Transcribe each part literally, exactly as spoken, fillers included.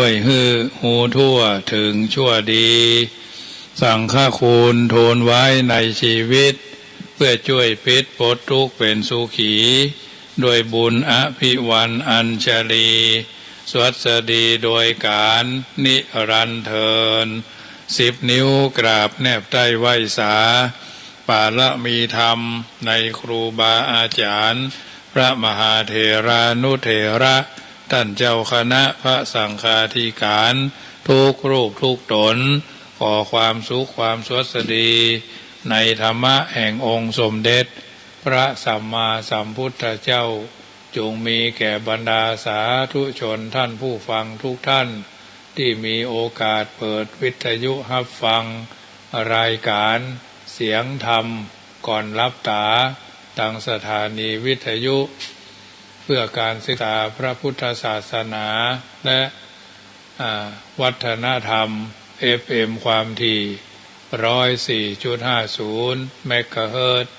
วยหื้อฮู้ทั่วเถิงชั่วดี สังฆคุณทูลไว้ในชีวิต เปื้อจ้วยปิดปลดทุกข์เป๋นสุขี ด้วยบุญอภิวันอัญชลี สวัสดีโดยก๋านนิรันดร์เทอญ สิบนิ้วกราบแนบใต้ไหว้สา ปารมีธรรมในครูบาอาจ๋ารย์ พระมหาเถรานุเถระ ต้านเจ้าคณะพระสังฆาธิก๋าร ทุกรูปทุกต๋น ขอความสุขความสวัสดี ในธรรมะแห่งองค์สมเด็จพระสัมมาสัมพุทธเจ้า จงมีแก่บรรดาสาธุชนต้านผู้ฟังทุกต้าน ตี้มีโอกาสเปิดวิทยุฮับฟังรายก๋านเสียงธรรมก่อนหลับต๋า ตางสถานีวิทยุเพื่อการศึกษาพระพุทธศาสนา และ อ่า วัฒนธรรม เอฟเอ็ม ความถี่ ร้อยสี่จุดห้าศูนย์ เมกะเฮิรตซ์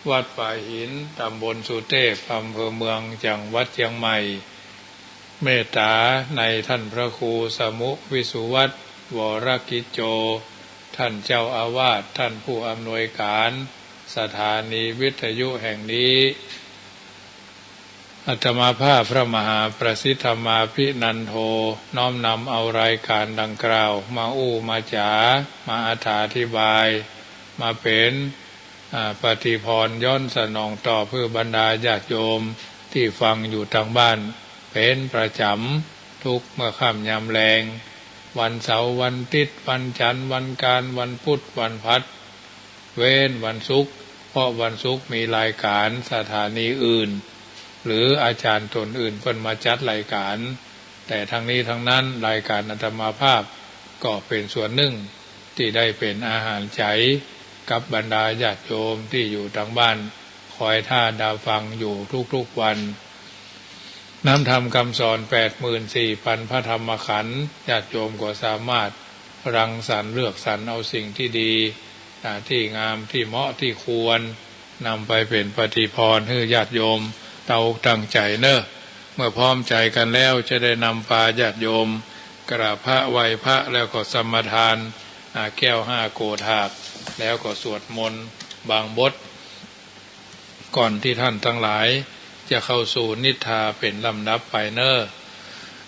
วัดป่าหิน ต๋ำบลสุเตพ อำเภอเมือง จังหวัดเจียงใหม่ เมตต๋าในต้านพระครูสมุห์ วิสุวัฒน์ วรกิจโจ ต้านเจ้าอาวาส ต้านผู้อำนวยก๋านสถานีวิทยุแห่งนี้ อาตมาภาพพระมหาประสิทธิ์ธรรมาภินันโท น้อมนำเอารายก๋านดังกล่าวมาอู้มาจ๋า มาอธิบาย มาเป๋น อ่า ปฏิพรณ์ย้อนสนองตอบหื้อบรรดาญาติโยมตี้ฟังอยู่ตางบ้านเป๋นประจ๋ำ ทุกเมื่อค่ำยามแลง วันเสาร์ วันอาทิตย์ วันจันทร์ วันอังคาร วันพุธ วันพฤหัส เว้นวันศุกร์ เพราะวันศุกร์มีรายก๋านสถานีอื่น หรืออาจ๋ารย์ต๋นอื่นเปิ้นมาจัดรายก๋าน แต่ทั้งนี้ทั้งนั้นรายก๋านอาตมาภาพก็เป๋นส่วนนึ่งตี้ได้เป๋นอาหารใจ๋กับบรรดาญาติโยมตี้อยู่ตางบ้าน คอยต้าดาฟังอยู่ทุกๆ วัน น้ำธรรมกำสอนแปดหมื่นสี่ปันพระธรรมขันธ์ ญาติโยมก็สามารถรังสรรค์เลือกสรรเอาสิ่งตี้ดี อ่า ตี้งาม ตี้เหมาะ ตี้ควร นำไปเป๋นปฏิพรณ์หื้อญาติโยมตั้งอกตั้งใจ๋เน่อ เมื่อพร้อมใจ๋กั๋นแล้วจะได้นำปาญาติโยมกราบพระไหว้พระแล้วก็สมาทาน อ่า แก้วห้าโกฏฐาก แล้วก็สวดมนต์บางบท ก่อนตี้ต้านตังหลายจะเข้าสู่นิทราเป๋นลำดับไปเน่อ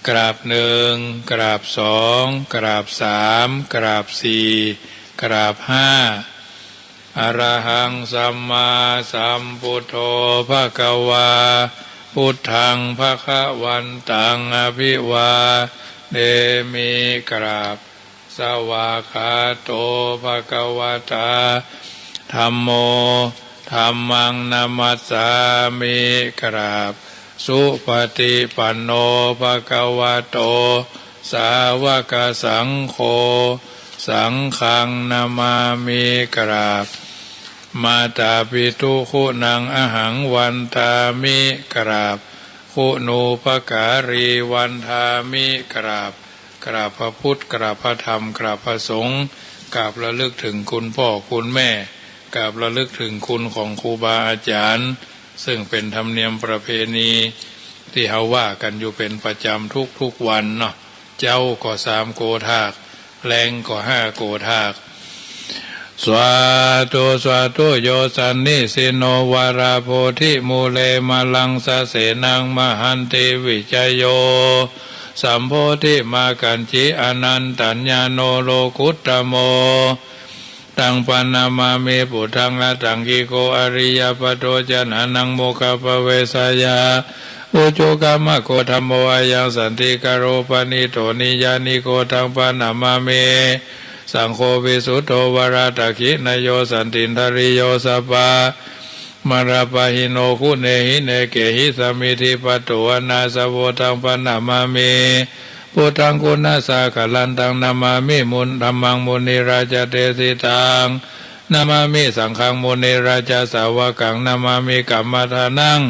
กราบหนึ่ง กราบสอง กราบสาม กราบสี่ กราบห้า อะระหังสัมมาสัมพุทโธภะคะวา พุทธังภะคะวันตังอะภิวาเทมิ กราบ สวากขาโตภะคะวะตา ธัมโม ธัมมังนะมัสสามิ กราบ สุปฏิปันโนภะคะวะโต สาวกสังโฆ สังฆังนะมามิ กราบ มาตาปิตุคุณังอะหังวันทามิ กราบ คุณูปการีวันทามิ กราบ กราบพระพุทธ กราบพระธรรม กราบพระสงฆ์ กราบระลึกถึงคุณพ่อคุณแม่ กราบระลึกถึงคุณของครูบาอาจ๋ารย์ ซึ่งเป๋นธรรมเนียมประเพณีตี้เฮาว่ากั๋นอยู่เป๋นประจ๋ำทุกๆ วันเนาะ เจ๊าก็สามโกฏฐาก แลงก็ห้าโกฏฐาก สาธุ สาธุ โย สันนิสินโน วาราโพธิมูเล มะลังสะเสนัง มะหันติ วิจโย สัมโพธิ มากัจฉิ อะนันตัญญาโณ โลกุตตะโม ตัง ปะนะมามิ ปุทธัง อะตังกิโก อะริยะปะโท จะนะนัง โมคะปะเวสะยะ อุจุกัมมะโก ธัมโม อะยัง สันติกะโร ปะณีโต นิยานิโก ตัง ปะนะมามิ สังโฆ วิสุทโธ วะระตะขินะโย สันตินทะริโย สัพพะมะระปะหิโน คุเนหิเนเกหิ สะมิทธิปะโต อะนาสะโว ตัง ปะนะมามิ พุทธัง กุณะสาคะลันตัง นะมามิ มุน ธัมมัง มุนิราชะเดสิตัง นะมามิ สังฆัง มุนิราชะสาวะกัง นะมามิ กัมมะทานัง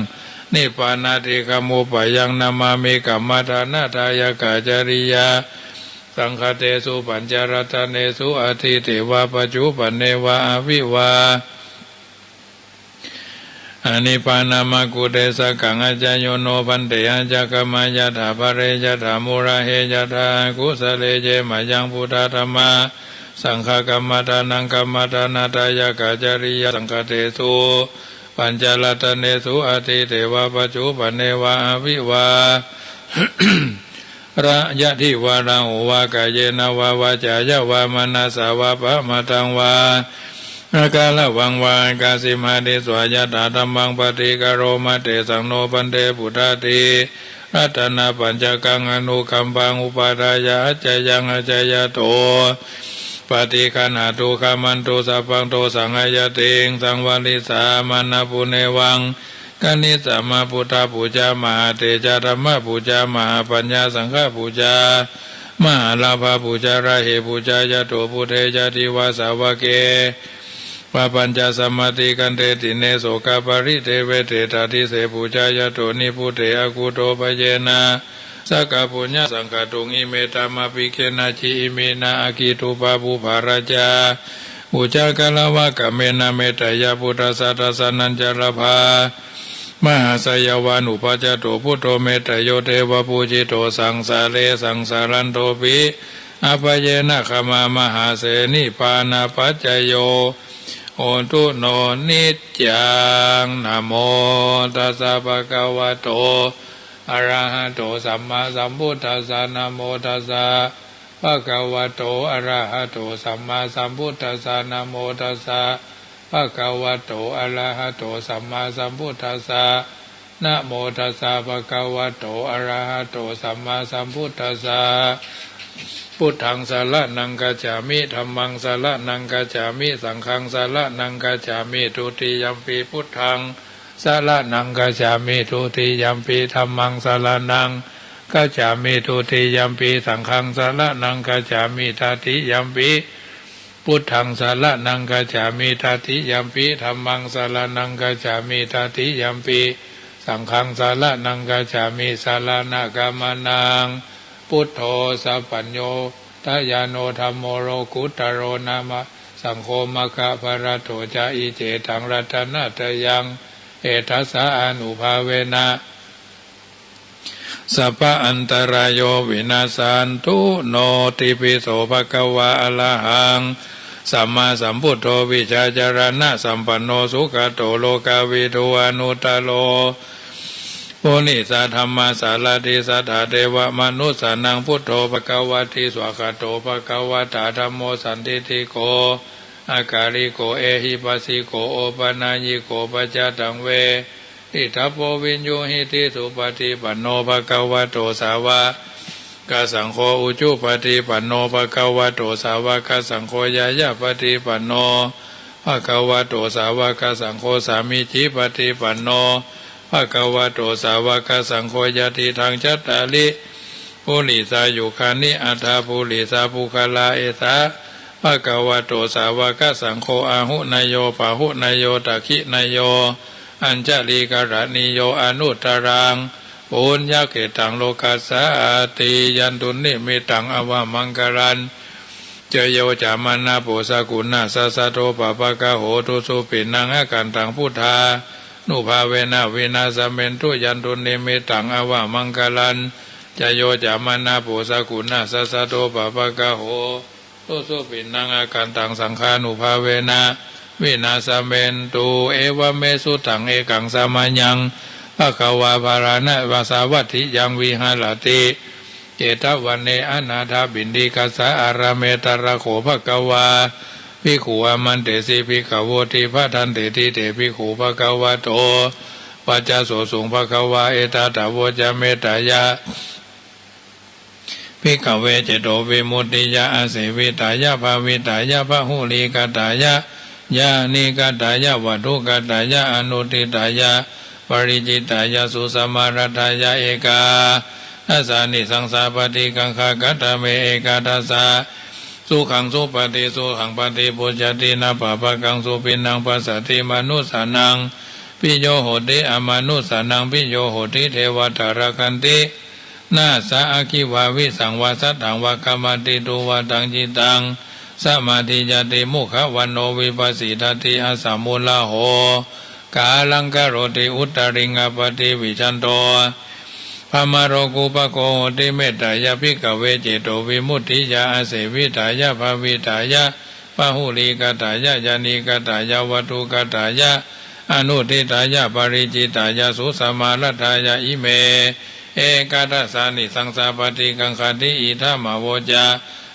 นิพพานาติกะมุปปะยัง นะมามิ กัมมะทานะทายะกะจริยา สังคะเตสุ ปัญจรัตเนสุ อะตีเตวะ ปัจจุปันเนวะ อะภิวา Anibbānamāguṃ desakaṃ, ācāyo no bhante, ācakkhama yathā pare, yathā mūlahe yathāhakusale. Ye mayaṃ buddha dhammā saṅghā, kammadānaṃ kammadānadāyakā, cariyā saṅghattesu pañcaratnesu, atīte vā paccuppane vā, avivā rayati vā, rāhuvā kāyena vā, vācāya vā manasā vā, pamādaṃ vā akāraṃ vā, akāsi matiṃsvā. Yathā dhammaṃ paṭikaroma, tesaṃ no bhante vuṭṭhāti ratanapañcakaṃ, anukampaṃ upādāya, accayaṃ accayato paṭiggaṇhatu, khamantu sabbaṃ dosaṃ, āyatiṃ saṃvarissāma. Nāpunevaṃ karissāma, buddhapūjā mahātejā, dhammapūjā mahāpaññā, saṅghapūjā mahālābhapūjā, rāhepūjā. Yato buddhe ca divā sāvake, pāpañca samatikkhanti, dīne sokaparideveṭe, tādisepūjā. Yato nibbute akudobhayena, sakkapuññasaṅkhātuṃ, ime dhammapi gena ci, iminā aggi dubbapū, bārā ca pūjā katvā kāmena, metteyya buddhassa dassanañca labhā. Mahāseyyavanubhajjhato buddho, metteyyo devapūjito, saṃsāre saṃsarantopi, abhayena khamā mahā se, nibbānapaccayo hotu no niccaṃ. Namo tassa bhagavato arahato sammāsambuddhassa. Namo tassa bhagavato arahato sammāsambuddhassa. Namo tassa bhagavato arahato sammāsambuddhassa. Namo tassa bhagavato arahato sammāsambuddhassa. Buddhaṃ saraṇaṃ gacchāmi. Dhammaṃ saraṇaṃ gacchāmi. Saṅghaṃ saraṇaṃ gacchāmi. Dutiyampi buddhaṃ saraṇaṃ gacchāmi. Dutiyampi dhammaṃ saraṇaṃ gacchāmi. Dutiyampi saṅghaṃ saraṇaṃ gacchāmi. Tatiyampi buddhaṃ saraṇaṃ gacchāmi. Tatiyampi dhammaṃ saraṇaṃ gacchāmi. Tatiyampi saṅghaṃ saraṇaṃ gacchāmi. Saraṇagamanaṃ. Buddho sabbañño dayāno, dhammo lokuttaro nama, saṅgho maggaphalaṭṭho ca, iccetaṃ ratanattayaṃ, etassa ānubhāvena sabba antarāyo vinassantu no. Itipi so bhagavā arahaṃ sammāsambuddho vijjācaraṇasampanno sugato lokavidū anuttaro purisadammasārathi satthā devamanussānaṃ buddho bhagavāti. Svākkhāto bhagavatā dhammo sandiṭṭhiko akāliko ehipassiko opanayiko paccattaṃ ve ditabbo viññūhīti. Supaṭipanno bhagavato sāvakasaṅgho, ujupaṭipanno bhagavato sāvakasaṅgho, ñāyapaṭipanno bhagavato sāvakasaṅgho, sāmīcipaṭipanno bhagavato sāvakasaṅgho, yadidaṃ cattāri purisayugāni aṭṭha purisapuggalā, esa bhagavato sāvakasaṅgho, āhuneyyo pāhuneyyo dakkhiṇeyyo añjalikaraṇīyo anuttaraṃ puññakkhettaṃ lokassāti. Yandunnimittaṃ avamaṅgalañca yo cāmanāpo sakuṇassa saddo pāpaggaho dussupinaṃ akantaṃ buddhānubhāvena vināsamentu. Yandunnimittaṃ avamaṅgalañca yo cāmanāpo sakuṇassa saddo pāpaggaho dussupinaṃ akantaṃ saṅghānubhāvena vināsamentu. Evaṃ me sutaṃ. Ekaṃ samayaṃ bhagavā bārāṇasiyaṃ viharati jetavane anāthapiṇḍikassa ārāme. Tatra kho bhagavā bhikkhū āmantesi bhikkhavoti. Bhadanteti te bhikkhū bhagavato paccassosuṃ. Bhagavā etadavoca. Mettāya bhikkhave cetovimuttiyā āsevitāya bhāvitāya bahulīkatāya yānīkatāya vatthukatāya anuṭṭhitāya paricitāya susamāraddhāya ekādasānisaṃsā paṭikaṅkhā. Katame ekādasā. Sukhaṃ supati, sukhaṃ paṭibujjhati, na pāpakaṃ supinaṃ passati, manussānaṃ piyo hoti, amanussānaṃ piyo hoti, devatā rakkhanti, nāssa aggi vā visaṃ vā satthaṃ vā kamati, tuvaṭaṃ cittaṃ samādhiyati, mukhavaṇṇo vippasīdati, asamūḷho กาลังกะโรติ อุตตริง อัปปะติ วิชชันโต พรหมโลกุปปะโก โหติ เมตตายะ ภิกขะเว เจโตวิมุตติยา อาเสวิตายะ ภาวิตายะ ปะหูลีกะตายะ ญาณีกะตายะ วัตถุกะตายะ อนุฏฐิตายะ ปะริจฉิตายะ สุสมารัตถายะ อิเม เอกะทัสสานิ สังสาปะติกังขะติ อิทัมมะโวจะ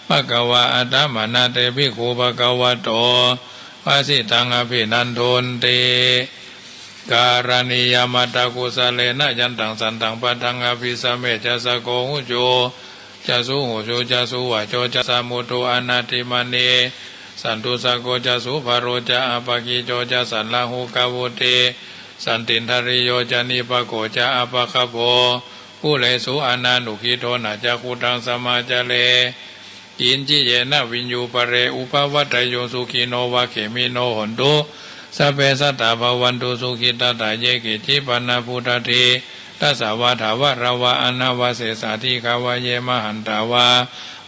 ภะคะวา อะตะมะนะ เต ภิกขุ ภะคะวะโต ภะสิตัง อะภินันทุนติ การัณียะ มัตตะกุสะเลนะ ยันตัง สันตัง ปะทัง อะภิสะเมจะ สะโก หูจู จะ สุหูจู จะ สุวะโจ จะ สะมุทโธ อะนาทิมะเน สันตุสสะโก จะ สุภะโร จะ อะปะกิจโจ จะ สัลลาหูกะวุติ สันตินทะริโย จะ นิปะโก จะ อะปะคะโป กุเลสุ อะนานุกิโทนะ จะ ขุตัง สะมาจะเร กิญจิ เยนะ วิญญู ปะเร อุปะวัตตะยุง สุขิโน วะ เขมิโน โหนตุ สัพเพ สัตตา ภะวันตุ สุขิตัตตา เย เกจิ ปะนะ ปุตตะ ฏีตะสะ วะ ถาวะระวะ อะนะวะเสสา ติกา วะ เย มะหันตา วะ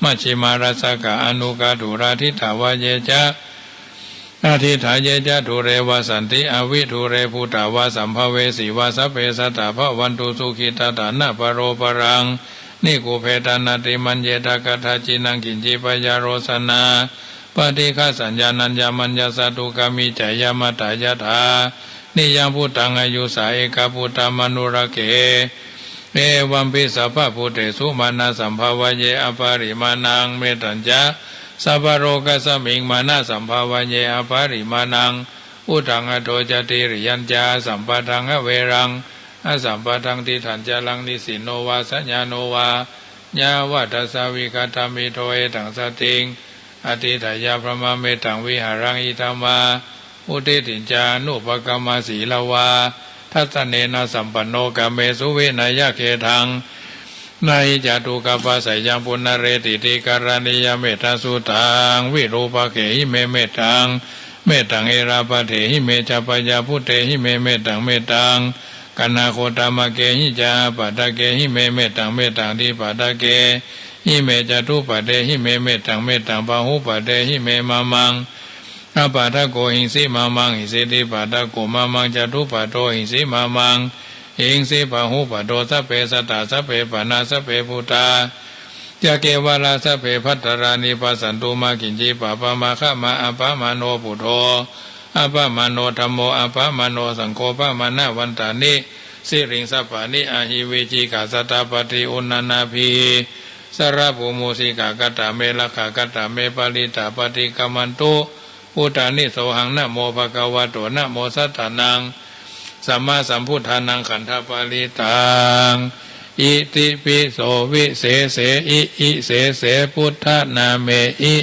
มัชฌิมา รัสสะกะ อะนุกาทุรา ดิฏฐา วะ เย จะ อะดิฏฐา เย จะ ดูเร วะสันติ อะวิดูเร ภูตา วะ สัมภะเวสี วะ สัพเพ สัตตา ภะวันตุ สุขิตัตตา นะ ปะโร ปะรัง นิกุปเพตา นาติมัญเญทะ กัตถะจินัง กิญจิ ปะยาโรสนา ปะฏิฆะสัญญา นัญญะมัญญะสะ ทุกขะมิจฉา ยะมะตะ ยะถา นิยัง พุตธัง อายุสา เอกะ พุตธะ มะนุรักเข เอวัมปิ สัพพะ พุตเทสุ มานะ สัมภะวะเย อะปะริมาณัง เมตตัญจะ สัพพะโรกัสมิง มานะ สัมภะวะเย อะปะริมาณัง อุทธัง อัโธ จะ ติริยัญจะ อะสัมปะทัง อะเวรัง อะสัมปะทัง ติฏฐัญจะรัง นิสสินโน วะ สะญาโน วะ ยะวะทัสสะ วิกัตถะ เมโท เอตัง สะติง อะติฏฐายะ พะมะเมตัง วิหารัง อิทัง วะ วุตติฏฐิญจะ อะนุปะกะมะ สีละวะ ทัสสะเนนะ สัมปันโน กะเมสุ วินะยะ เขทัง นะหิ จะตุกะปะสะยัง ปุนะเรติติ กะรณียะ เมตตาสุตตัง วิรูปะเขหิ เม เมตตัง เมตตัง เอราปะเทหิ เม จะ ปะยาปุตเตหิ เม เมตตัง เมตตัง กะนะโคตะมะเกหิ จะ อาปะทะเกหิ เม เมตตัง เมตตัง ทิปะทะเกหิ เม จะตุปะเทหิ เม เมตตัง เมตตัง ปะหุปะเทหิ เม มะมัง อาปะทะโก หิงสิ มะมัง หิงสิ ทิปะทะโก มะมัง จะตุปะโท หิงสิ มะมัง หิงสิ ปะหุปะโท สัพเพ สัตตา สัพเพ ปะนะ สัพเพ พุตธา จะ เกวะละ สัพเพ ภัตตารานิ ปัสสันตุ มะ กิญจิ ปะปะมะ ขะมะ อะปะมะโน พุทโธ อะปะมะโน ธัมโม อะปะมะโน สังโฆ ปะมะนะวันตานิ สิริง สัปปะนิ อะหิ วิจิกิจฉา สะตาปะติ อุณณานาภี สะระปู มูสิกา คัตถะเม รักขา คัตถะเม ปะริตตา ปะติกคัมมันตุ บุตตานิ โสหัง นะโม ภะคะวะโต นะโม สัตถานัง สัมมาสัมพุทธานัง ขันธปะริตตัง อิติปิโส วิเสเสอิ อิเสเส พุทธนาเมอิ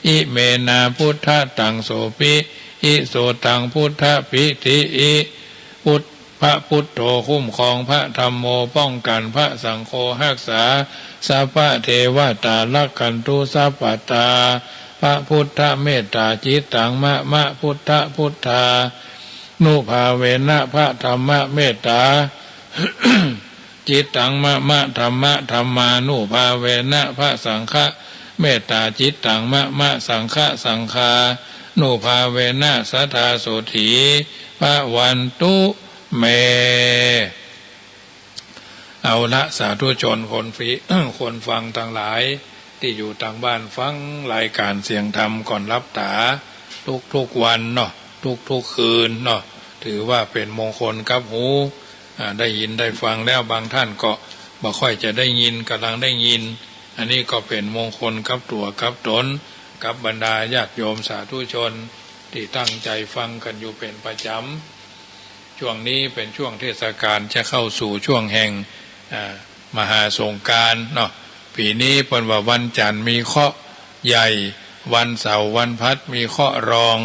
อิเมนา พุทธตัง โสปิ อิ โสตัง พุทธปิติอิ พุทธ พระพุทโธ คุ้มครอง พระธัมโม ป้องกัน พระสังโฆ ฮักษา สัพพะเทวะตา รักขันตุ สัพพะตา พระพุทธเมตตา จิตตัง มะมะ พุทธ พุทธานุภาเวนะ พระธัมมะเมตตา จิตตัง มะมะ ธัมมะ ธัมมานุภาเวนะ พระสังฆะเมตตา จิตตัง มะมะ สังฆะ สังฆานุภาเวนะ สะทา โสตถี ภะวันตุ เม เอาละ สาธุชนคนฟี คนฟังตังหลาย ตี้อยู่ตังบ้านฟังรายก๋านเสียงธรรมก่อนหลับต๋า ทุกๆ วันเนาะ ทุกๆ คืนเนาะ ถือว่าเป๋นมงคลกับหู อ่า ได้ยินได้ฟังแล้ว บางท่านก็บ่ค่อยจะได้ยิน ก่ำลังได้ยิน อันนี้ก็เป๋นมงคลกับตั๋วกับต๋น กับบรรดาญาติโยมสาธุชนตี้ตั้งใจ๋ฟังกั๋นอยู่เป๋นประจ๋ำ ช่วงนี้เป๋นช่วงเทศกาลจะเข้าสู่ช่วงแห่ง อ่า มหาสงกรานต์เนาะ ปี๋นี้เปิ้นว่าวันจันทร์มีเคราะห์ใหญ่ วันเสาร์วันพฤหัสมีเคราะห์รอง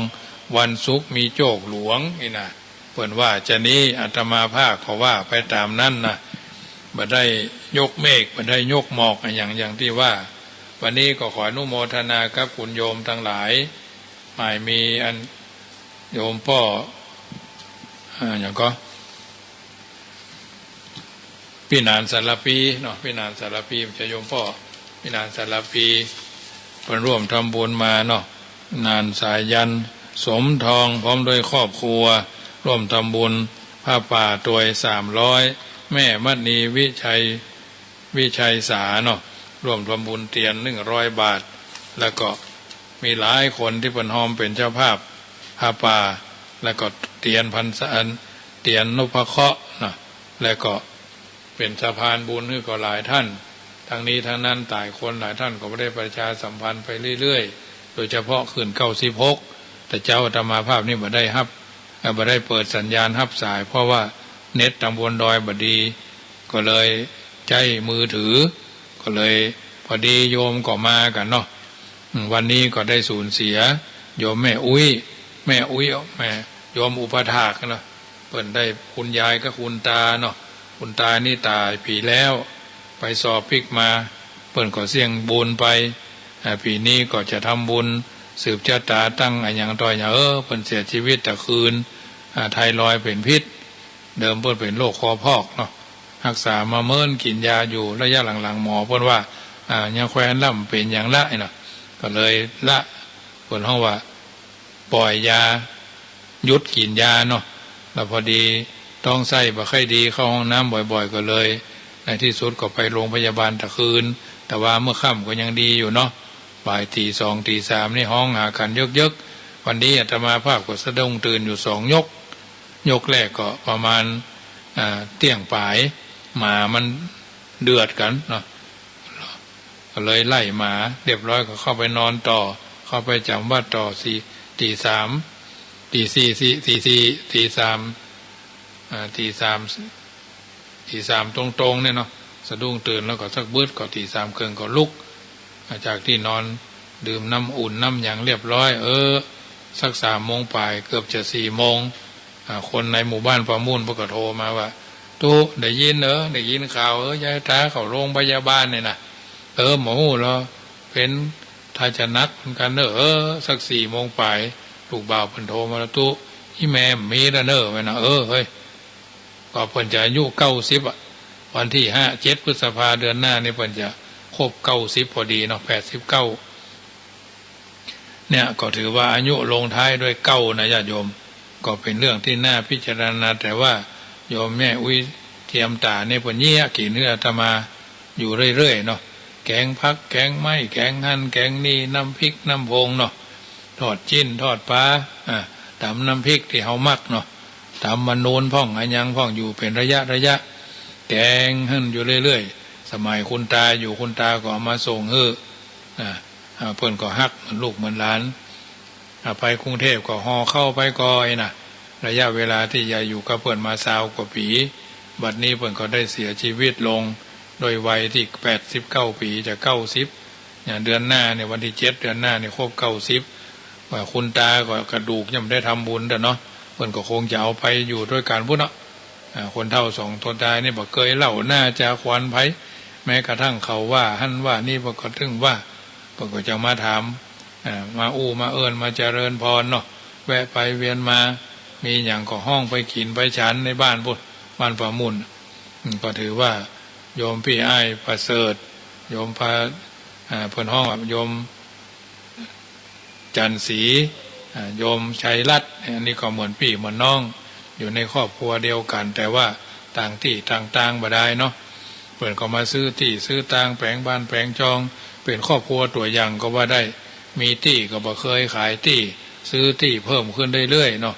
วันศุกร์มีโจคหลวงนี่นะ เปิ้นว่าจานี้ อาตมาภาพก็ว่าไปต๋ามนั้นนะ บ่ได้ยกเมฆ บ่ได้ยกหมอกอะหยัง อย่างตี้ว่า วันนี้ก็ขออนุโมทนากับคุณโยมตังหลาย หมายมีอันโยมป้อ อ่า หยังก่อ พินานสารภีเนาะ พินานสารภี บ่ใจ้โยมป้อ พินานสารภี เปิ้นร่วมทำบุญมาเนาะ นางสายัณ สมทอง พร้อมด้วยครอบครัว ร่วมทำบุญผ้าป่าตวยสามร้อย แม่มณีวิชัย วิชัยสาเนาะ ร่วมทำบุญเตียนหนึ่งร้อยบาท แล้วก็มีหลายคนตี้เปิ้นฮอมเป๋นเจ้าภาพผ้าป่า แล้วก็เตียนพรรษา เตียนนพเคราะห์เนาะ แล้วก็ เป๋นสะพานบุญหื้อก็หลายท่าน ทั้งนี้ทั้งนั้นหลายคนหลายท่านก็บ่ได้ประชาสัมพันธ์ไปเรื่อยๆ โดยเฉพาะคืนเก้าสิบหก แต่เจ๊าอาตมาภาพนี่บ่ได้ฮับ เอ่อ บ่ได้เปิดสัญญาณฮับสาย เพราะว่าเน็ตตางบนดอยบ่ดี ก็เลยใจ๊มือถือ ก็เลยพอดีโยมก็มากั๋นเนาะ อืม วันนี้ก็ได้สูญเสียโยมแม่อุ๊ย แม่อุ๊ย แม่ โยมอุปถากเนาะ เปิ้นได้คุณยายกับคุณตาเนาะ คุณตานี่ต๋ายปี๋แล้ว ไปสอบพลิกมา เปิ้นก็เสี่ยงบุญไป อ่า ปี๋นี้ก็จะทำบุญสืบชะตาตั้งอะหยังต่ออะหยัง เออ เปิ้นเสียชีวิตตะคืน อ่า ไทรอยด์เป๋นพิษ เดิมเปิ้นเป๋นโรคคอพอกเนาะ ฮักษามาเมินกิ๋นยาอยู่ ระยะหลังๆ หมอเปิ้นว่า อ่า ยังแควนล้ำเป๋นหยังละเนาะ ก็เลยละ เปิ้นฮ้องว่า ปล่อยยา หยุดกิ๋นยาเนาะ แล้วพอดีท้องไส้บ่ค่อยดี เข้าห้องน้ำบ่อยๆ ก็เลย ในที่สุดก็ไปโรงพยาบาลตะคืน แต่ว่าเมื่อค่ำก็ยังดีอยู่เนาะ บ่ายตีสองตีสามนี่ฮ้องหากั๋นเยิกๆ วันนี้อาตมาภาพก็สะดุ้งตื่นอยู่สองยก ยกแรกก็ประมาณ อ่า เตี้ยงป๋าย หมามันเดือดกั๋นเนาะ ก็เลยไล่หมาเรียบร้อยก็เข้าไปนอนต่อ เข้าไปจ๋ำวัตรต่อ สี่ ตีสาม ตีสี่ สี่ ตีสี่ ตีสาม อ่า ตีสาม ตีสามตรงๆ เนี่ยเนาะ สะดุ้งตื่นแล้วก็สักบึดก็ตีสามเกิ่งก็ลุก อ่า จากตี้นอน ดื่มน้ำอุ่นน้ำหยังเรียบร้อย เออ สักสามโมงป๋าย เกือบจะสี่โมง อ่า คนในหมู่บ้านป่ามุ่นเปิ้นก็โทรมาว่า ตุ๊ ได้ยินเหรอ ได้ยินข่าวเหรอ ยายต๋าเข้าโรงพยาบาลเนี่ยนะ เออ บ่ฮู้ลอ เป๋นต๋าจะหนักเหมือนกั๋นเน่อ เออ สักสี่โมงป๋าย ลูกบ่าวเปิ้นโทรมาแล้ว ตุ๊ อี่แม่บ่มีแล้วเน่อ ว่านะ เออ เฮ้ย ก็เปิ้นจะอายุเก้าสิบอะ วันตี้ห้า เจ็ดพฤษภาเดือนหน้านี่เปิ้นจะครบเก้าสิบพอดีเนาะ แปดสิบเก้า เนี่ย ก็ถือว่าอายุลงท้ายด้วยเก้านะญาติโยม ก็เป๋นเรื่องตี้น่าพิจารณา แต่ว่าโยมแม่อุ๊ยเทียมต๋านี่เปิ้นเยียะกิ๋นหื้ออาตมาอยู่เรื่อยๆ เนาะ แกงผัก แกงไม้ แกงหั้น แกงนี่ น้ำพริก น้ำพงเนาะ ทอดจิ๊น ทอดป๋า อ่า ต๋ำน้ำพริกตี้เฮามักเนาะ ต๋ำมะนูนพ่อง อะหยังพ่อง อยู่เป๋นระยะระยะ แกงหั้นอยู่เรื่อยๆ สมัยคุณตาอยู่ คุณตาก็เอามาส่งหื้อ อ่า อ่า เปิ้นก็ฮักเหมือนลูกเหมือนหลาน อ่า ไปกรุงเทพฯก็ห่อข้าวไปก่อยนะ ระยะเวลาตี้ยายอยู่กับเปิ้นมาซาวกว่าปี๋ บัดนี้เปิ้นก็ได้เสียชีวิตลง ด้วยวัยตี้แปดสิบเก้าปี๋ จะเก้าสิบ เนี่ย เดือนหน้าเนี่ย วันตี้เจ็ด เดือนหน้าเนี่ย ครบเก้าสิบ ว่าคุณตาก็กระดูกยังบ่ได้ทำบุญเตื้อเนาะ เปิ้นก็คงจะเอาไปอยู่ตวยกั๋นปู้นเนาะ อ่า คนเฒ่าสองต๋นต๋ายนี่บ่เกยเล่าหน้าจาขวัญใผ แม้กระทั่งเขาว่าหั้นว่านี่ เปิ้นก็ตึงว่า เปิ้นก็จะมาถาม อ่า มาอู้มาเอิ้น มาเจริญพรเนาะ แวะไปเวียนมา มีหยังก็ฮ้องไปกิ๋นไปฉันในบ้านปู้น บ้านป่ามุ่น อืม ก็ถือว่าโยมปี้อ้ายประเสริฐ โยมพา อ่า เปิ้นฮ้องว่าโยม จันทร์ศรี อ่า โยมชัยรัตน์ อันนี้ก็เหมือนปี้เหมือนน้อง อยู่ในครอบครัวเดียวกั๋น แต่ว่าต่างตี้ต่างตางบ่ดายเนาะ เปิ้นก็มาซื้อตี้ซื้อตาง แป๋งบ้านแป๋งจอง เป๋นครอบครัวตั๋วอย่างก็ว่าได้ มีตี้ก็บ่เกยขายตี้ ซื้อตี้เพิ่มขึ้นเรื่อยๆ เนาะ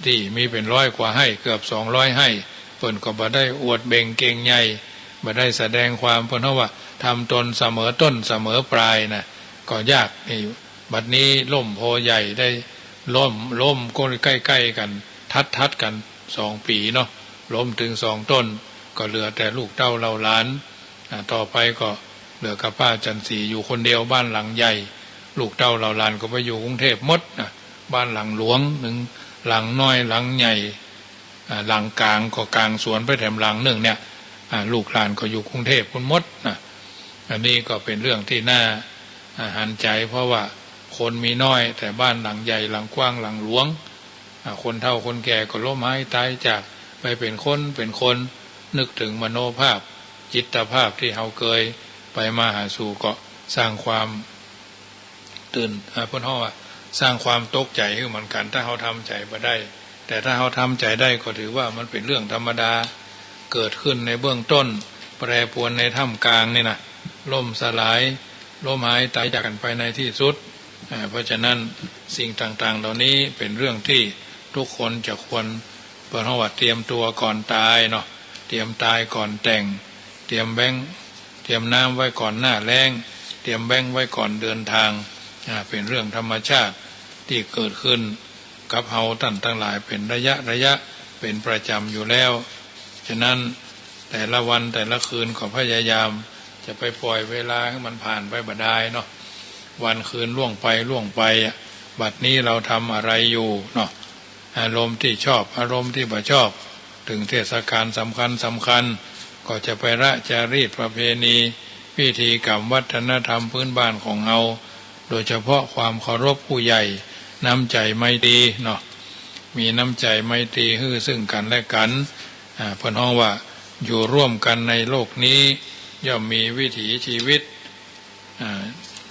ตี้มีเป๋นร้อยกว่าไฮ่ เกือบสองร้อยไฮ่ เปิ้นก็บ่ได้อวดเบ่งเก่งใหญ่ บ่ได้แสดงความ เปิ้นฮ้องว่าทำตนเสมอต้นเสมอปลายนะ ก็ยากนี่ บัดนี้ล้มโพธิ์ใหญ่ได้ ล้ม ล้มก็ใก้ๆ กั๋น ถัดๆ กั๋นสองปี๋เนาะ ล้มตึงสองต๋น ก็เหลือแต่ลูกเต้าเหล่าหลาน อ่า ต่อไปก็เหลือกับป้าจันทร์ศรีอยู่คนเดียว บ้านหลังใหญ่ ลูกเต้าเหล่าหลานก็ไปอยู่กรุงเทพฯหมดนะ บ้านหลังหลวงนึ่ง หลังน้อย หลังใหญ่ อ่า หลังก๋างก็ก๋างสวนไปแถมหลังนึ่งเนี่ย อ่า ลูกหลานก็อยู่กรุงเทพฯปู้นหมดนะ อันนี้ก็เป๋นเรื่องตี้น่า อ่า หันใจ๋ เพราะว่าคนมีน้อย แต่บ้านหลังใหญ่ หลังกว้าง หลังหลวง อ่า คนเฒ่าคนแก่ก็ล้มหายต๋ายจากไปเป๋นคนเป๋นคน นึกเถิงมโนภาพ จิตภาพตี้เฮาเกยไปมาหาสู่ก็สร้างความ ตื่น อ่า เปิ้นฮ้องว่าสร้างความตกใจ๋หื้อเหมือนกั๋น ถ้าเฮาทำใจ๋บ่ได้ แต่ถ้าเฮาทำใจ๋ได้ก็ถือว่ามันเป๋นเรื่องธรรมดา เกิดขึ้นในเบื้องต้น แปรปรวนในท่ามกลางนี่นะ ล่มสลาย ล้มหายตายจากกั๋นไปในตี้สุด อ่า เพราะฉะนั้นสิ่งต่างๆ เหล่านี้เป๋นเรื่องตี้ทุกคนจะควร เปิ้นฮ้องว่าเตรียมตั๋วก่อนต๋ายเนาะ เตรียมต๋ายก่อนแตง เตรียมแบงก์ เตรียมน้ำไว้ก่อนหน้าแล้ง เตรียมแบงก์ไว้ก่อนเดินตาง อ่า เป๋นเรื่องธรรมชาติตี้เกิดขึ้นกับเฮาต้านตังหลายเป๋นระยะระยะ เป๋นประจ๋ำอยู่แล้ว ฉะนั้นแต่ละวันแต่ละคืนก็พยายามจะไปป่อยเวลาหื้อมันผ่านไปบ่ดายเนาะ วันคืนล่วงไปล่วงไปอะ บัดนี้เราทำอะไรอยู่เนาะ อารมณ์ตี้ชอบ อารมณ์ตี้บ่ชอบ เถิงเทศกาลสำคัญสำคัญ ก็จะไปละจารีตประเพณี พิธีกรรมวัฒนธรรมพื้นบ้านของเฮา โดยเฉพาะความเคารพผู้ใหญ่ น้ำใจ๋ไมตรีเนาะ มีน้ำใจ๋ไมตรีหื้อซึ่งกั๋นและกั๋น อ่า เปิ้นฮ้องว่าอยู่ร่วมกั๋นในโลกนี้ ย่อมมีวิถีชีวิต อ่า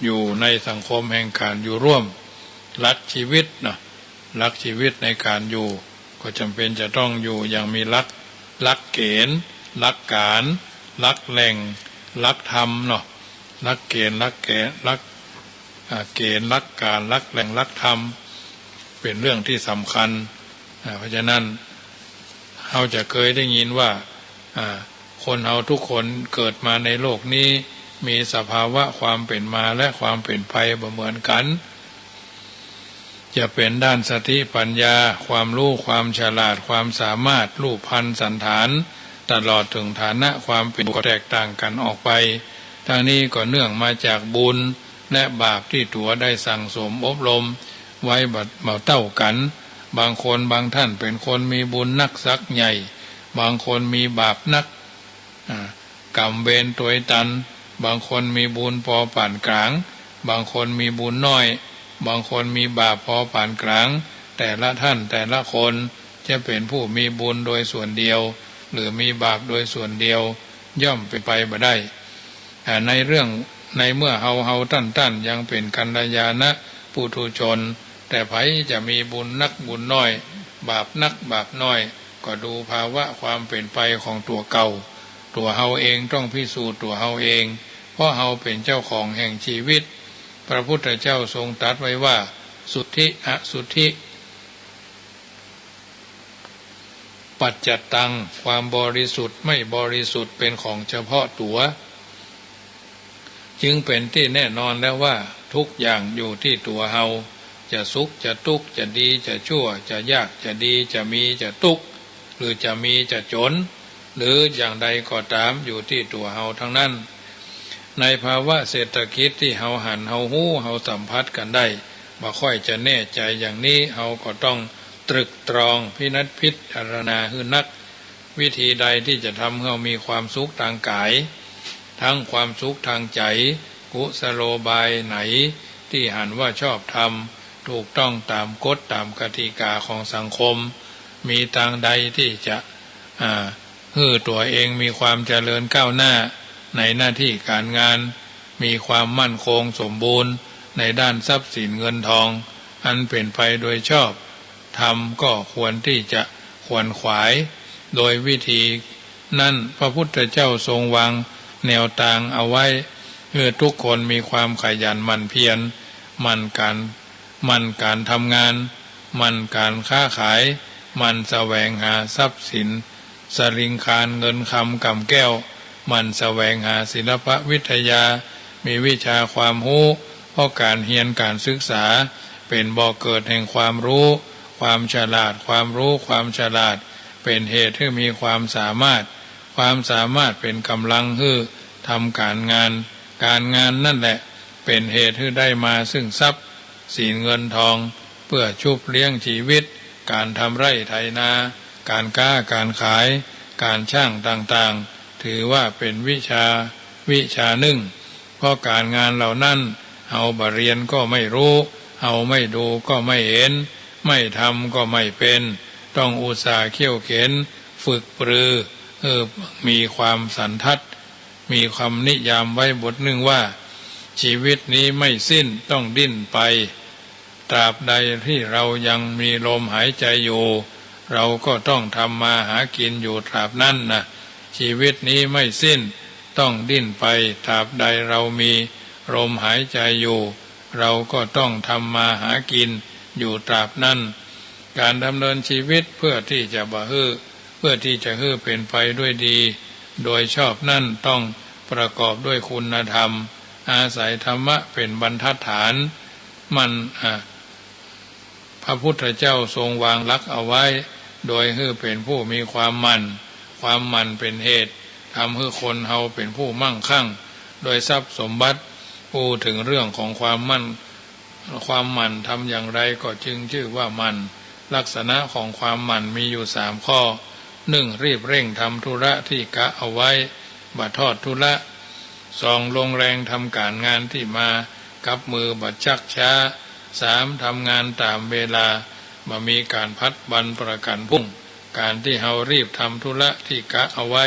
อยู่ในสังคมแห่งก๋านอยู่ร่วม หลักชีวิตเนาะ หลักชีวิตในก๋านอยู่ ก็จ๋ำเป๋นจะต้องอยู่อย่างมีหลัก หลักเก๋ณฑ์ หลักก๋าน หลักแหล่ง หลักธรรมเนาะ หลักเก๋ณฑ์ หลักแก๋ณฑ์ หลัก อ่า เก๋ณฑ์ หลักก๋าน หลักแหล่ง หลักธรรม เป๋นเรื่องตี้สำคัญ อ่า เพราะฉะนั้น เฮาจะเกยได้ยินว่า อ่า คนเฮาทุกคนเกิดมาในโลกนี้ มีสภาวะความเป๋นมาและความเป๋นไปบ่เหมือนกั๋น จะเป๋นด้านสติปัญญา ความฮู้ ความฉลาด ความสามารถ รูปพรรณสัณฐาน ตลอดเถิงฐานะความเป๋นอยู่ก็แตกต่างกั๋นออกไป ตังนี้ก็เนื่องมาจากบุญและบาปตี้ตั๋วได้สั่งสมอบรมไว้บ่ บ่เต้ากั๋น บางคนบางต้านเป๋นคนมีบุญนักสักใหญ่ บางคนมีบาปนัก อ่า กรรมเวรตวยตัน บางคนมีบุญปอปานก๋าง บางคนมีบุญน้อย บางคนมีบาปปอปานก๋าง แต่ละต้านแต่ละคนจะเป๋นผู้มีบุญโดยส่วนเดียว หรือมีบาปโดยส่วนเดียว ย่อมเป๋นไปบ่ได้ อ่า ในเรื่อง ในเมื่อเฮา เฮาต้านๆ ยังเป๋นกัลยาณปุถุชน แต่ใผจะมีบุญนักบุญน้อย บาปนักบาปน้อย ก็ดูภาวะความเป๋นไปของตั๋วเก่า ตั๋วเฮาเองต้องพิสูจน์ตั๋วเฮาเอง เพราะเฮาเป๋นเจ้าของแห่งชีวิต พระพุทธเจ้าทรงตรัสไว้ว่า สุทธิ อสุทธิ ปัจจัตตัง ความบริสุทธิ์ไม่บริสุทธิ์เป๋นของเฉพาะตั๋ว จึงเป๋นตี้แน่นอนแล้วว่าทุกอย่างอยู่ตี้ตั๋วเฮา จะสุขจะตุ๊กข์ จะดีจะชั่ว จะยากจะดี จะมีจะตุ๊กข์ หรือจะมีจะจ๋น หรืออย่างใดก็ต๋าม อยู่ตี้ตั๋วเฮาตังนั้น ในภาวะเศรษฐกิจตี้เฮาหัน เฮาฮู้ เฮาสัมผัสกั๋นได้ บ่ค่อยจะแน่ใจ๋อย่างนี้ เฮาก็ต้องตรึกตรองพินิจพิจารณาหื้อนัก วิธีใดตี้จะทำหื้อเฮามีความสุขตางก๋าย ตึงความสุขตางใจ๋ กุศโลบายไหนตี้หันว่าชอบธรรม ถูกต้องต๋ามกฎต๋ามกติกาของสังคม มีตางใดตี้จะ อ่า หื้อตั๋วเองมีความเจริญก้าวหน้าในหน้าตี้ก๋านงาน มีความมั่นคงสมบูรณ์ในด้านทรัพย์สินเงินทอง อันเป๋นไปโดยชอบธรรม ก็ควรตี้จะขวนขวาย โดยวิธีนั้นพระพุทธเจ้าทรงวางแนวตางเอาไว้ หื้อทุกคนมีความขยันหมั่นเพียร หมั่นก๋าน หมั่นก๋านทำงาน หมั่นก๋านค้าขาย หมั่นแสวงหาทรัพย์สิน สลิงคาร เงินคำ ก่ำแก้ว หมั่นแสวงหาศิลปวิทยา มีวิชาความฮู้ เพราะก๋านเฮียนก๋านศึกษา เป๋นบ่อเกิดแห่งความฮู้ ความฉลาด ความฮู้ ความฉลาด เป๋นเหตุหื้อมีความสามารถ ความสามารถเป๋นก๋ำลังหื้อทำก๋านงาน ก๋านงานนั้นแหละเป๋นเหตุหื้อได้มาซึ่งทรัพย์สินเงินทอง เปื้อชุบเลี้ยงจีวิต ก๋านทำไร่ไถนา ก๋านก๊าก๋านขาย ก๋านช่างต่างๆ ถือว่าเป๋นวิชา วิชานึ่ง เพราะก๋านงานเหล่านั้น เฮาบ่เฮียนก็ไม่ฮู้ เฮาไม่ดูก็ไม่เห็น ไม่ทำก็ไม่เป๋น ต้องอุตส่าห์เคี่ยวเข็ญ ฝึกปรือ หื้อมีความสันทัด มีคำนิยามไว้บทนึ่งว่า จีวิตนี้ไม่สิ้น ต้องดิ้นไป ตราบใดตี้เฮายังมีลมหายใจ๋อยู่ เราก็ต้องทำมาหากินอยู่ตราบนั้นนะ ชีวิตนี้ไม่สิ้น ต้องดิ้นไปตราบใดเรามีลมหายใจอยู่ เราก็ต้องทำมาหากินอยู่ตราบนั้น การดำเนินชีวิตเพื่อที่จะบ่หื้อ เพื่อที่จะหื้อเป็นไปด้วยดี โดยชอบนั่นต้องประกอบด้วยคุณธรรม อาศัยธรรมะเป็นบรรทัดฐาน มัน อ่ะ พระพุทธเจ้าทรงวางหลักเอาไว้ โดยหื้อเป็นผู้มีความหมั่น ความหมั่นเป็นเหตุ ทำหื้อคนเฮาเป็นผู้มั่งคั่ง โดยทรัพย์สมบัติ อู้ถึงเรื่องของความหมั่น ความหมั่นทำอย่างไรก็จึงชื่อว่าหมั่น ลักษณะของความหมั่นมีอยู่สามข้อ นึ่ง รีบเร่งทำธุระที่กะเอาไว้ บ่ทอดธุระ สอง ลงแรงทำก๋านงานตี้มากับมือ บ่ชักช้า สาม ทำงานต๋ามเวลา บ่มีก๋านผัดวันประกั๋นพรุ่ง ก๋านตี้เฮารีบทำธุระที่กะเอาไว้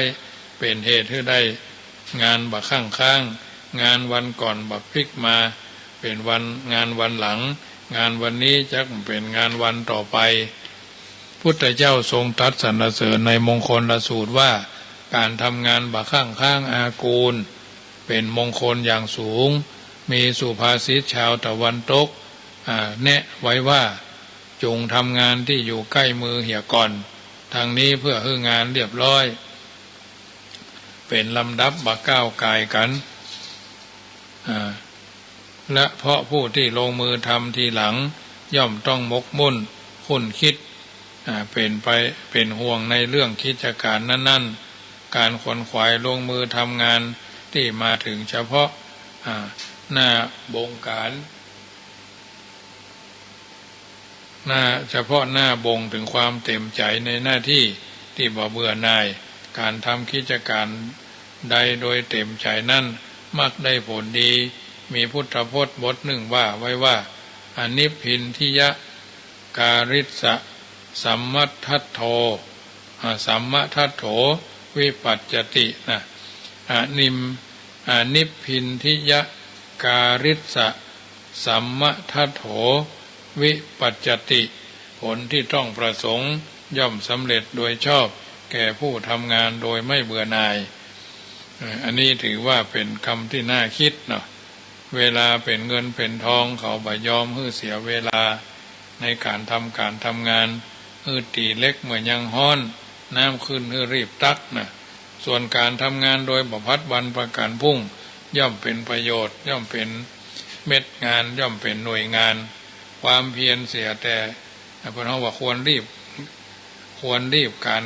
เป๋นเหตุหื้อได้งานบ่คั่งค้าง งานวันก่อนบ่พลิกมาเป๋นวัน งานวันหลัง งานวันนี้จักเป๋นงานวันต่อไป พุทธเจ้าทรงตรัสสรรเสริญในมงคลสูตรว่า ก๋านทำงานบ่คั่งค้างอากูล เป๋นมงคลอย่างสูง มีสุภาษิตชาวตะวันตก อ่า แนะไว้ว่า จงทำงานตี้อยู่ใก้มือเหียก่อน ทั้งนี้เพื่อหื้องานเรียบร้อย เป๋นลำดับบ่ก้าวก่ายกั๋น อ่า และเพราะผู้ตี้ลงมือทำทีหลัง ย่อมต้องหมกมุ่นคุ้นคิด อ่า เป๋นไป เป๋นห่วงในเรื่องกิจก๋านนั้นๆ ก๋านขวนขวายลงมือทำงานตี้มาเถิงเฉพาะ อ่า หน้าบ่งก๋าน หน้า เฉพาะหน้าบ่งเถิงความเต๋มใจ๋ในหน้าตี้ตี้บ่เบื่อหน่าย ก๋านทำกิจก๋านใดโดยเต๋มใจ๋นั้นมักได้ผลดี มีพุทธพจน์บทนึ่งว่าไว้ว่า อนิพพินธิยะการิสสะ สัมมทัตโธ อ่า สัมมทัตโธ วิปัจจติ นะ อนิม อนิพพินธิยะการิสสะ สัมมทัตโธ วิปัจจติ ผลที่ต้องประสงค์ย่อมสำเร็จโดยชอบแก่ผู้ทำงานโดยไม่เบื่อหน่าย เอ่อ อันนี้ถือว่าเป๋นกำตี้น่าคิดเนาะ เวลาเป๋นเงินเป๋นทอง เขาบ่ยอมหื้อเสียเวลาในก๋านทำก๋านทำงาน หื้อตี๋เหล็กเมื่อยังฮ้อน น้ำขึ้นหื้อรีบตักนะ ส่วนก๋านทำงานโดยบ่ผัดวันประกั๋นพรุ่ง ย่อมเป๋นประโยชน์ ย่อมเป๋นเม็ดงาน ย่อมเป๋นหน่วยงาน ความเพียรเสียแต่ เปิ้นฮ้องว่าควรรีบ ควรรีบก๋าน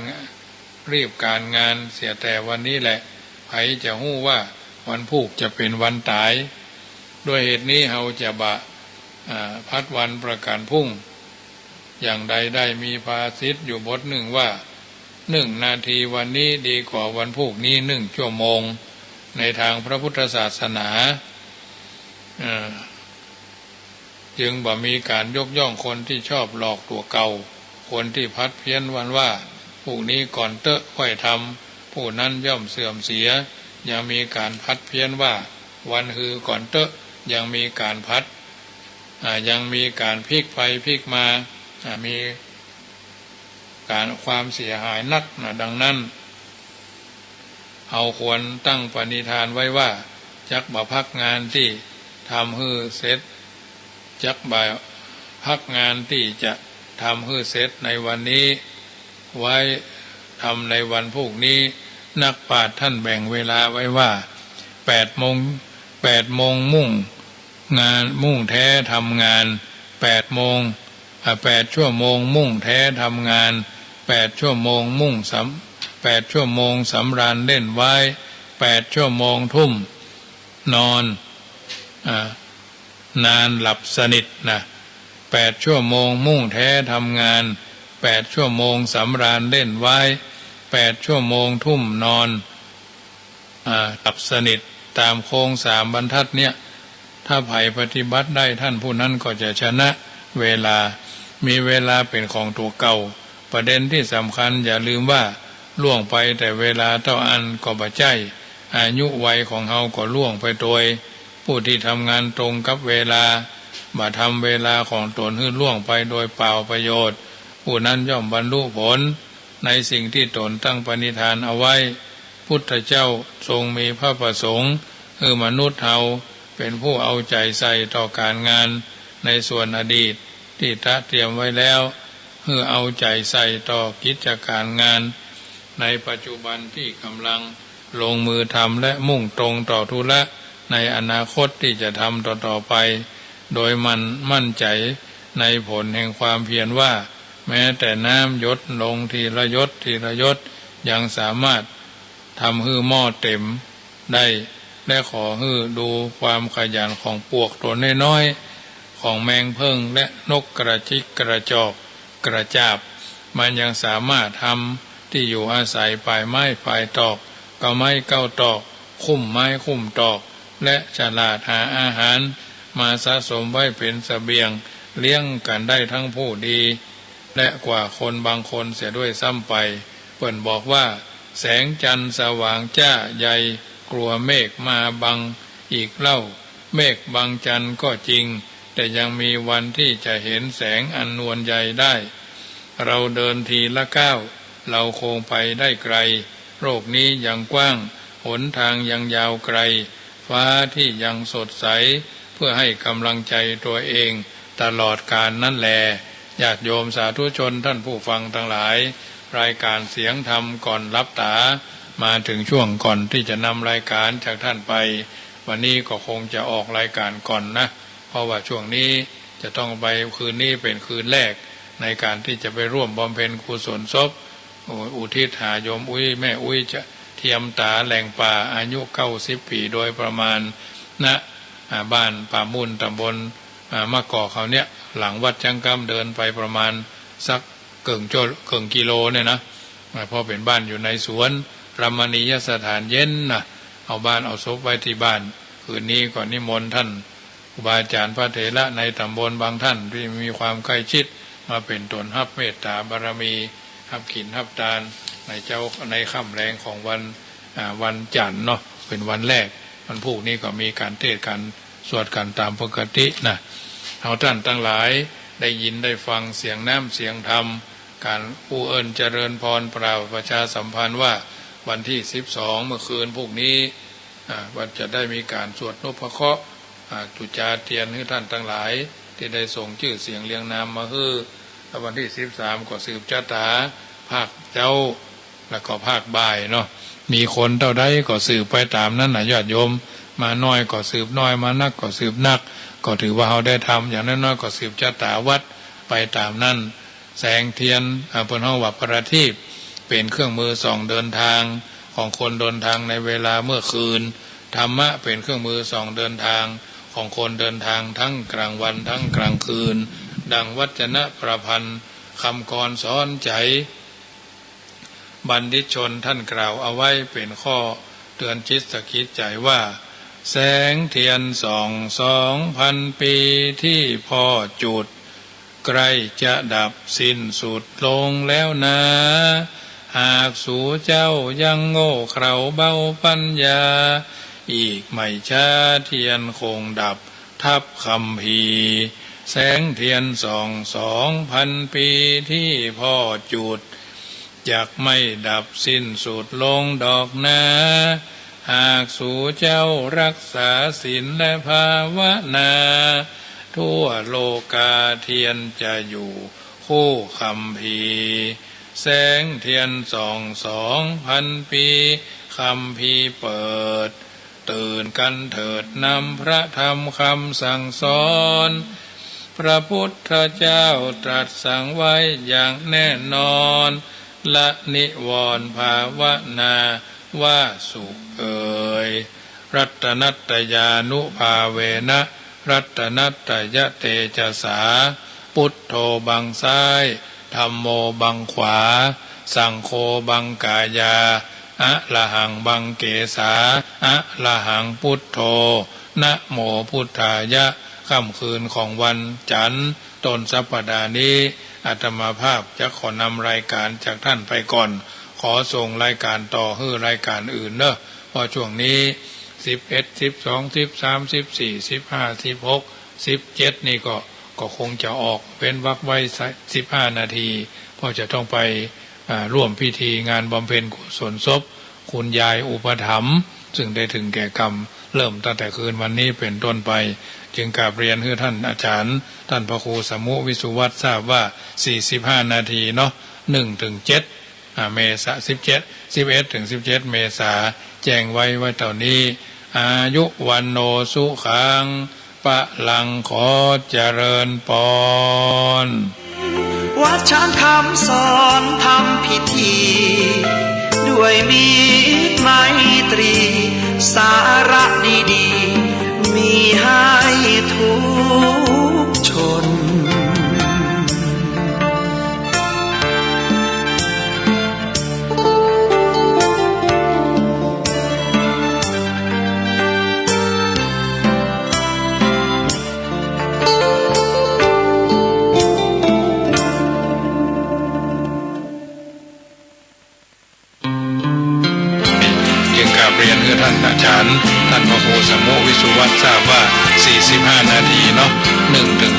รีบก๋านงานเสียแต่วันนี้แหละ ใผจะฮู้ว่าวันพูกจะเป๋นวันต๋าย ด้วยเหตุนี้เฮาจะบ่ อ่า ผัดวันประกั๋นพรุ่ง อย่างใดได้มีภาษิตอยู่บทนึ่งว่า นึ่งนาทีวันนี้ดีกว่าวันพูกนี้นึ่งชั่วโมง ในตางพระพุทธศาสนา เอ่อ จึงบ่มีก๋านยกย่องคนตี้ชอบหลอกตั๋วเก่า คนตี้ผัดเพี้ยนวันว่า พูกนี้ก่อนเต๊อะค่อยทำ ผู้นั้นย่อมเสื่อมเสีย ยังมีก๋านผัดเพี้ยนว่า วันฮือก่อนเต๊อะ ยังมีก๋านผัด อ่า ยังมีก๋านพลิกไปพลิกมา อ่า มีก๋านความเสียหายนักนะ ดังนั้น เฮาควรตั้งปณิธานไว้ว่า จักบ่พักงานตี้ทำหื้อเสร็จ จักบ่พักงานตี้จะทำหื้อเสร็จในวันนี้ ไว้ทำในวันพูกนี้ นักปราชญ์ต้านแบ่งเวลาไว้ว่า แปดโมง แปดโมงมุ่งงาน มุ่งแท้ทำงาน แปดโมง อ่ะ แปดชั่วโมงมุ่งแท้ทำงาน แปดชั่วโมงมุ่งสำ แปดชั่วโมงสำราญเล่นไว้ แปดชั่วโมงทุ่มนอน อ่ะ นานหลับสนิทนะ แปดชั่วโมงมุ่งแท้ทำงาน แปดชั่วโมงสำราญเล่นไว้ แปดชั่วโมงทุ่มนอน อ่า หลับสนิท ต๋ามโครงสามบรรทัดเนี่ย ถ้าใผปฏิบัติได้ ต้านผู้นั้นก็จะชนะเวลา มีเวลาเป๋นของตั๋วเก่า ประเด็นตี้สำคัญอย่าลืมว่า ล่วงไปแต่เวลาเต้าอั้นก็บ่ใจ้ อายุวัยของเฮาก็ล่วงไปโตย ผู้ตี้ทำงานตรงกับเวลา บ่ทำเวลาของตนหื้อล่วงไปโดยเปล่าประโยชน์ ผู้นั้นย่อมบรรลุผลในสิ่งที่ตนตั้งปณิธานเอาไว้ พุทธเจ้าทรงมีพระประสงค์หื้อมนุษย์เฮาเป๋นผู้เอาใจ๋ใส่ต่อก๋านงานในส่วนอดีตตี้ตระเตรียมไว้แล้ว หื้อเอาใจ๋ใส่ต่อกิจก๋านงานในปัจจุบันตี้ก๋ำลังลงมือทำ และมุ่งตรงต่อธุระในอนาคตตี้จะทำต่อๆ ไป โดยมันมั่นใจ๋ในผลแห่งความเพียรว่า แม้แต่น้ำหยดลงทีละหยดทีละหยด ยังสามารถทำหื้อหม้อเต๋มได้ และขอหื้อดูความขยันของปวกตั๋วน้อยๆ ของแมงเผิ้งและนกกระจิกกระจอกกระจาบ มันยังสามารถทำตี้อยู่อาศัยป๋ายไม้ป๋ายตอก เก๊าไม้เก๊าตอก คุ้มไม้คุ้มตอก และฉลาดหาอาหารมาสะสมไว้เป๋นเสบียงเลี้ยงกั๋นได้ทั้งผู้ดี และกว่าคนบางคนเสียด้วยซ้ำไป เปิ้นบอกว่า แสงจันทร์สว่างจ้าใย กลัวเมฆมาบังอีกเล่า เมฆบังจันทร์ก็จริง แต่ยังมีวันที่จะเห็นแสงอันนวลใยได้ เราเดินทีละก้าว เราคงไปได้ไกล โลกนี้ยังกว้าง หนทางยังยาวไกล ฟ้าที่ยังสดใส เพื่อให้กำลังใจตัวเองตลอดกาลนั่นแล ญาติโยมสาธุชนท่านผู้ฟังทั้งหลาย รายการเสียงธรรมก่อนหลับต๋า มาถึงช่วงก่อนที่จะนำรายการจากท่านไป วันนี้ก็คงจะออกรายการก่อนนะ เพราะว่าช่วงนี้จะต้องไป คืนนี้เป๋นคืนแรกในการที่จะไปร่วมบำเพ็ญกุศลศพ อุ อุทิศหาโยมอุ๊ย แม่อุ๊ย จะเทียมต๋าแหล่งป่า อายุเก้าสิบปี๋โดยประมาณ ณ อ่า บ้านป่ามุ่น ตำบล อ่า มะกอกเขาเนี่ย หลังวัดจังกำ เดินไปประมาณสักเกิ่งโจ เกิ่งกิโลเนี่ยนะ อ่า เพราะเป๋นบ้านอยู่ในสวน รมณียสถานเย็นนะ เอาบ้านเอาศพไว้ตี้บ้าน คืนนี้ก็นิมนต์ท่าน ครูบาอาจ๋ารย์พระเถระในต๋ำบลบางท่านตี้มีความใกล้ชิด มาเป๋นต๋นฮับเมตต๋าบารมี ฮับกิ๋นฮับตานในเจ๊า ในค่ำแลงของวัน อ่า วันจันทร์เนาะ เป๋นวันแรก วันพูกนี้ก็มีก๋านเตสน์ก๋านสวดกั๋นต๋ามปกตินะ เฮาต้านตังหลายได้ยินได้ฟังเสียงน้ำเสียงธรรม ก๋านอู้เอิ้นเจริญพร ประชาสัมพันธ์ว่า วันตี้สิบสอง เมื่อคืนพูกนี้ อ่า ว่าจะได้มีก๋านสวดนพเคราะห์ อ่า จุจาเตียนหื้อต้านตังหลายตี้ได้ส่งจื้อเสียงเรียงนามมาหื้อ แล้ววันตี้สิบสาม ก็สืบจะต๋าภาคเจ๊า แล้วก็ภาคบ่ายเนาะ มีคนเต้าใดก็สืบไปต๋ามนั้นนะญาติโยม มาน้อยก็สืบน้อย มานักก็สืบนัก ก็ถือว่าเฮาได้ทำ อย่างน้อยๆ ก็สืบจะต๋าวัดไปต๋ามนั้น แสงเตียน อ่า เปิ้นฮ้องว่าประทีป เป๋นเครื่องมือส่องเดินทางของคนเดินทางในเวลาเมื่อคืน ธรรมะเป๋นเครื่องมือส่องเดินทางของคนเดินทางทั้งกลางวันทั้งกลางคืน ดังวัจนะประพันธ์ คำกลอนสอนใจ๋ บัณฑิตชนท่านกล่าวเอาไว้เป๋นข้อเตือนจิตสะกิดใจ๋ว่า แสงเทียนส่องสองพันปีที่พ่อจุด ใกล้จะดับสิ้นสุดลงแล้วนา หากสูเจ้ายังโง่เขลาเบาปัญญา อีกไม่ช้าเทียนคงดับทับคัมภีร์ แสงเทียนส่องสองพันปีที่พ่อจุด จักไม่ดับสิ้นสุดลงดอกนา หากสูเจ้ารักษาศีลและภาวนา ทั่วโลกาเทียนจะอยู่คู่คัมภีร์ แสงเทียนส่องสองพันปี คัมภีร์เปิด ตื่นกันเถิดนำพระธรรมคำสั่งสอน พระพุทธเจ้าตรัสสั่งไว้อย่างแน่นอน ละนิวรณ์ภาวนาว่าสุขเอย รัตนัตตยานุภาเวนะ รัตนัตตยเตจสา พุทโธบังซ้าย ธัมโมบังขวา สังโฆบังกายา อะระหังบังเกสา อะระหังพุทโธ นะโมพุทธายะ ค่ำคืนของวันจันทร์ ต้นสัปดาห์นี้ อาตมาภาพจะขอนำรายการจากท่านไปก่อน ขอส่งรายการต่อหื้อรายการอื่นเนอะ เพราะช่วงนี้ สิบเอ็ด สิบสอง สิบสาม สิบสี่ สิบห้า สิบหก สิบเจ็ด นี่ก็ ก็คงจะออกเว้นวรรคไว้สักสิบห้านาที เพราะจะต้องไป อ่า ร่วมพิธีงานบำเพ็ญกุศลศพคุณยายอุปถัมภ์ ซึ่งได้ถึงแก่กรรม เริ่มตั้งแต่คืนวันนี้เป็นต้นไป จึงกราบเรียนหื้อท่านอาจารย์ ท่านพระครูสมุวิสุวัฒน์ ทราบว่า สี่สิบห้านาทีเนาะ หนึ่งถึงเจ็ด อ่า เมษา สิบเจ็ด สิบเอ็ดถึงสิบเจ็ดเมษา แจ้งไว้ ไว้เต้านี้ อายุ วัณโณ สุขัง พลัง ขอเจริญปอน วัดช้างคำสอนทำพิธี ด้วยมิตรไมตรี สาระดีๆ มีให้ทุกชน จึงกราบเรียนหื้อท่านอาจารย์ ท่านพระครูสมุวิสุวัฒน์ ทราบว่า สี่สิบห้านาทีเนาะ หนึ่งถึง